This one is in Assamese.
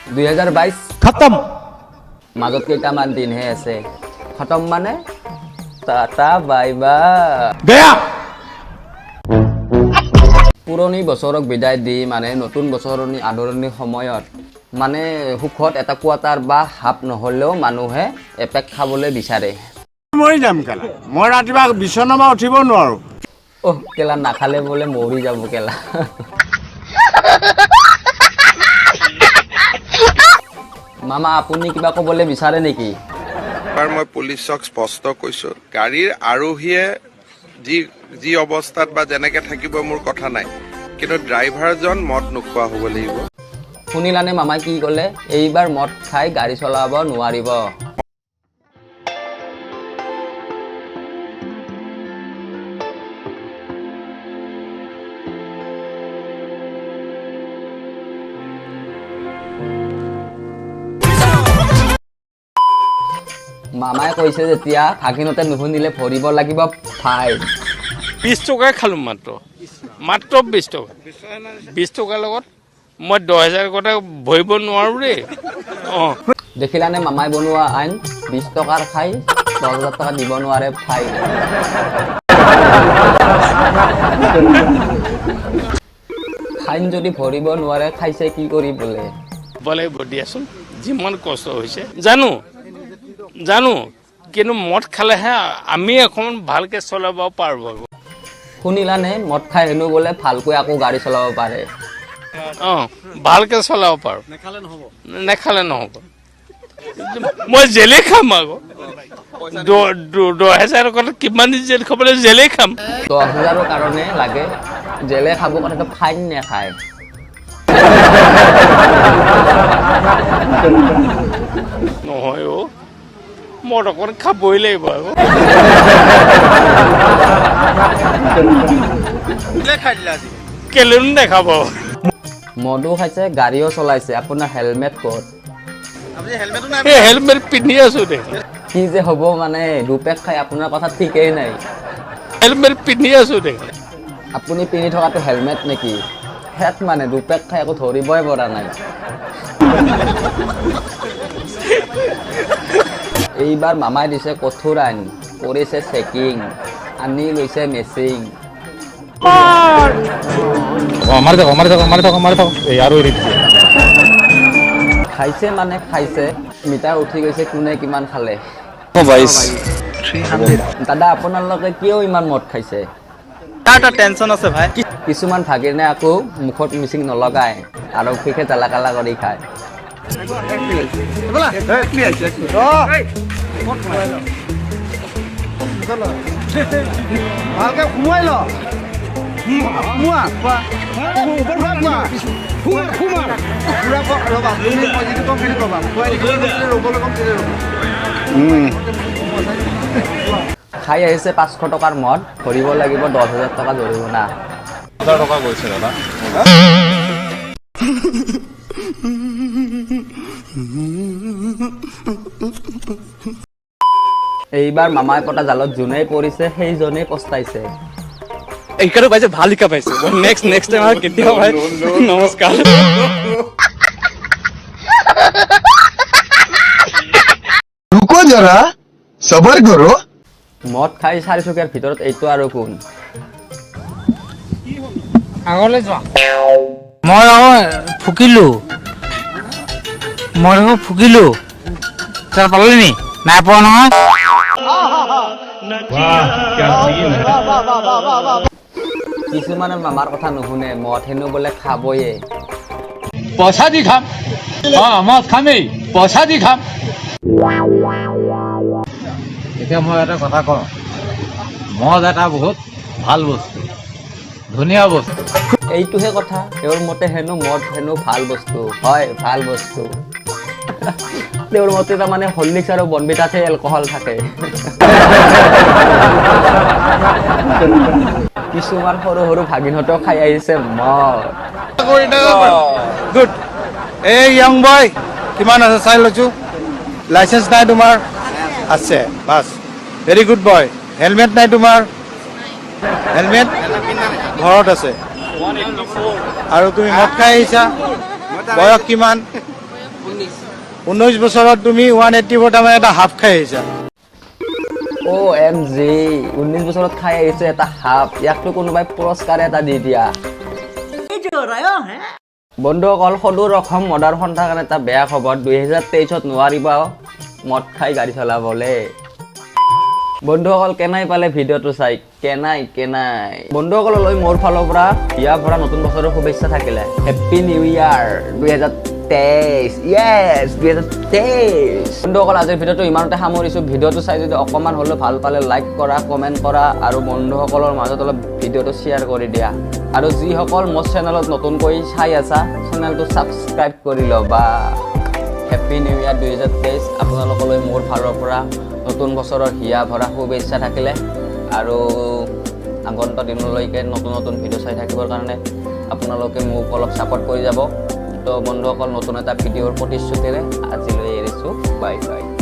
2022 খতম। মাজত কেইটামান দিনহে আছে। খতম মানে টাটা বাই বাই। গয়া। পুৰণি বছৰক বিদায় দি মানে নতুন বছৰণি আদৰণিৰ সময়ত মানে সুখত এটা কোৱাৰ্টাৰ বা হাফ নহ'লেও মানুহে এপেক খাবলৈ বিচাৰে। মৰি যাম কেলা, মই ৰাতিপুৱা বিচনাৰ পৰা উঠিব নোৱাৰো। অহ কেলা, নাখালে বোলে মৰি যাব কেলা। মামা, আপুনি কিবা ক'বলৈ বিচাৰে নেকি? এবাৰ মই পুলিচক স্পষ্ট কৈছো, গাড়ীৰ আৰোহীয়ে যি যি অৱস্থাত বা যেনেকে থাকিব মোৰ কথা নাই, কিন্তু ড্ৰাইভাৰজন মদ নোখোৱা হ'ব লাগিব। শুনিলানে মামাই কি ক'লে? এইবাৰ মদ খাই গাড়ী চলাব নোৱাৰিব। মামাই কৈছে যেতিয়া ভাগিনতে নুশুনিলে ভৰিব লাগিব ফাইন। 20 টকাই খালোঁ, মাত্ৰ মাত্ৰ 20 টকা। 20 টকাৰ লগত মই 10,000 টকা ভৰিব নোৱাৰোঁ দেই। অঁ। দেখিলানে মামাই বনোৱা আইন? 20 টকাৰ খাই 10,000 টকা দিব নোৱাৰে ফাইন। ফাইন যদি ভৰিব নোৱাৰে, খাইছে কি কৰি বোলে? দিব লাগিব দিয়াচোন, যিমান কষ্ট হৈছে জানো, জানো, কিন্তু মদ খালেহে আমি অকণমান ভালকৈ চলাব পাৰোঁ আকৌ। শুনিলানে? মদ খাই হেনো বোলে ভালকৈ আকৌ গাড়ী চলাব পাৰে। অঁ, ভালকৈ চলাব পাৰোঁ। নেখালে নহ'ব। মই জেলেই খাম আকৌ। 10,000 টকাত কিমান দিন জেল খাবলৈ, জেলেই খাম। 10,000ৰ কাৰণে লাগে জেলে খাব, কথাটো ফাইন নেখায়। নহয় অ', মদ অকণ খাবই লাগিব আকৌ। কেলেনো নাখাব? মদো খাইছে, গাড়ীও চলাইছে, আপোনাৰ হেলমেট ক'ত? এই হেলমেট পিন্ধি আছো দেখোন। কি যে হ'ব মানে, দুপেক খাই আপোনাৰ কথা ঠিকেই নাই। হেলমেট পিন্ধি আছো দেখোন। আপুনি পিন্ধি থকাটো হেলমেট নেকি? হেত মানে দুপেক খাই একো ধৰিবই পৰা নাই। এইবাৰ মামাই দিছে কঠোৰ আইন, কৰিছে চেকিং, আনি লৈছে মেচিন। মাৰি থাকক, মাৰি থাকক, মাৰি থাকক, মাৰি থাকক। এই আৰু এৰি দিছে। খাইছে মানে খাইছে, মিটাৰ উঠি গৈছে কোনে কিমান খালে। 22। দাদা, আপোনালোকে কিয় ইমান মদ খাইছে? তাৰ এটা টেনচন আছে ভাই। কিছুমান ভাগিনে আকৌ মুখত মিচিং নলগায়, আৰক্ষীকে জ্বালা কালা কৰি খায়। ভালকে সোমোৱাই ল, সোমোৱা, সোমোৱা, সোমোৱা পুৰা। ৰ'বা, তুমি মই যিটো ক'ম সেইটো ক'বা। খুৱাই ৰ'বলৈ ক'ম তেতিয়া ৰ'ব। খাই আহিছে 500 টকাৰ মদ, ভৰিব লাগিব 10,000 টকা জৰিমনা। হাজাৰ টকা গৈছে দাদা। এইবাৰ মামাই পতা জালত যোনেই পৰিছে, সেইজনেই পস্তাইছে। শিক্ষাটো পাইছে, ভাল শিক্ষা পাইছে। নেক্সট নেক্সট টাইম আৰু কেতিয়াও ভাই। নমস্কাৰ। रुको जरा, सबर करो। মদ খাই চাৰিচকীয়াৰ ভিতৰত এইটো আৰু কোন? আগলৈ যোৱা। মই আকৌ ফুকিলো, মই দেখোন ফুকিলো। তই পালি নি? নাই পোৱা নহয়। কিছুমানে মামাৰ কথা নুশুনে, মদ হেনো বোলে খাবয়ে। পইচা দি খাম, অঁ, মদ খামেই, পইচা দি খাম। এতিয়া মই এটা কথা কওঁ, মদ এটা বহুত ভাল বস্তু, ধুনীয়া বস্তু। এইটোহে কথা। তেওঁৰ মতে হেনো মদ হেনো ভাল বস্তু হয়, ভাল বস্তু। তেওঁৰ মতে তাৰমানে হৰলিক্স আৰু বনভিটাতহে এলকহল থাকে। কিছুমান সৰু সৰু ভাগিনহঁতেও খাই আহিছে মদ। গুড। এই য়ং বয়, কিমান আছে চাই লৈছো। লাইচেঞ্চ নাই তোমাৰ? আছে, bus, very good boy. Helmet নাই তোমাৰ? হেলমেট ঘৰত আছে। আৰু তুমি মদ খাই আহিছা। বয়স কিমান? 19 বছৰত তুমি 184 তাৰমানে এটা হাফ খাই আহিছা। অ'এমজি, 19 বছৰত খাই আহিছে এটা সাপ। ইয়াকতো কোনোবাই পুৰস্কাৰ এটা দি দিয়া। বন্ধুসকল, সদৌ অসম মদাৰ সন্থাৰ কাৰণে এটা বেয়া খবৰ, 2023ত নোৱাৰিব মদ খাই গাড়ী চলাবলৈ। বন্ধুসকল, কেনাই পালে ভিডিঅ'টো চাই? কেনাই কেনাই? বন্ধুসকললৈ মোৰ ফালৰ পৰা হিয়া ভৰা নতুন বছৰৰ শুভেচ্ছা থাকিলে। হেপ্পী নিউ ইয়াৰ 2023। য়েছ, 2023। বন্ধুসকল, আজিৰ ভিডিঅ'টো ইমানতে সামৰিছোঁ। ভিডিঅ'টো চাই যদি অকণমান হ'লেও ভাল পালে, লাইক কৰা, কমেণ্ট কৰা আৰু বন্ধুসকলৰ মাজত অলপ ভিডিঅ'টো শ্বেয়াৰ কৰি দিয়া। আৰু যিসকল মোৰ চেনেলত নতুনকৈ চাই আছা, চেনেলটো ছাবস্ক্ৰাইব কৰি ল'বা। হেপ্পী নিউ ইয়াৰ 2023। আপোনালোকলৈ মোৰ ফালৰ পৰা নতুন বছৰৰ হিয়া ভৰা শুভেচ্ছা থাকিলে আৰু আগন্তুক দিনলৈকে নতুন নতুন ভিডিঅ' চাই থাকিবৰ কাৰণে আপোনালোকে মোক অলপ ছাপৰ্ট কৰি যাব। তো বন্ধুসকল, নতুন এটা ভিডিঅ'ৰ প্ৰতিশ্ৰুতিৰে আজিলৈ এৰিছোঁ। Bye bye.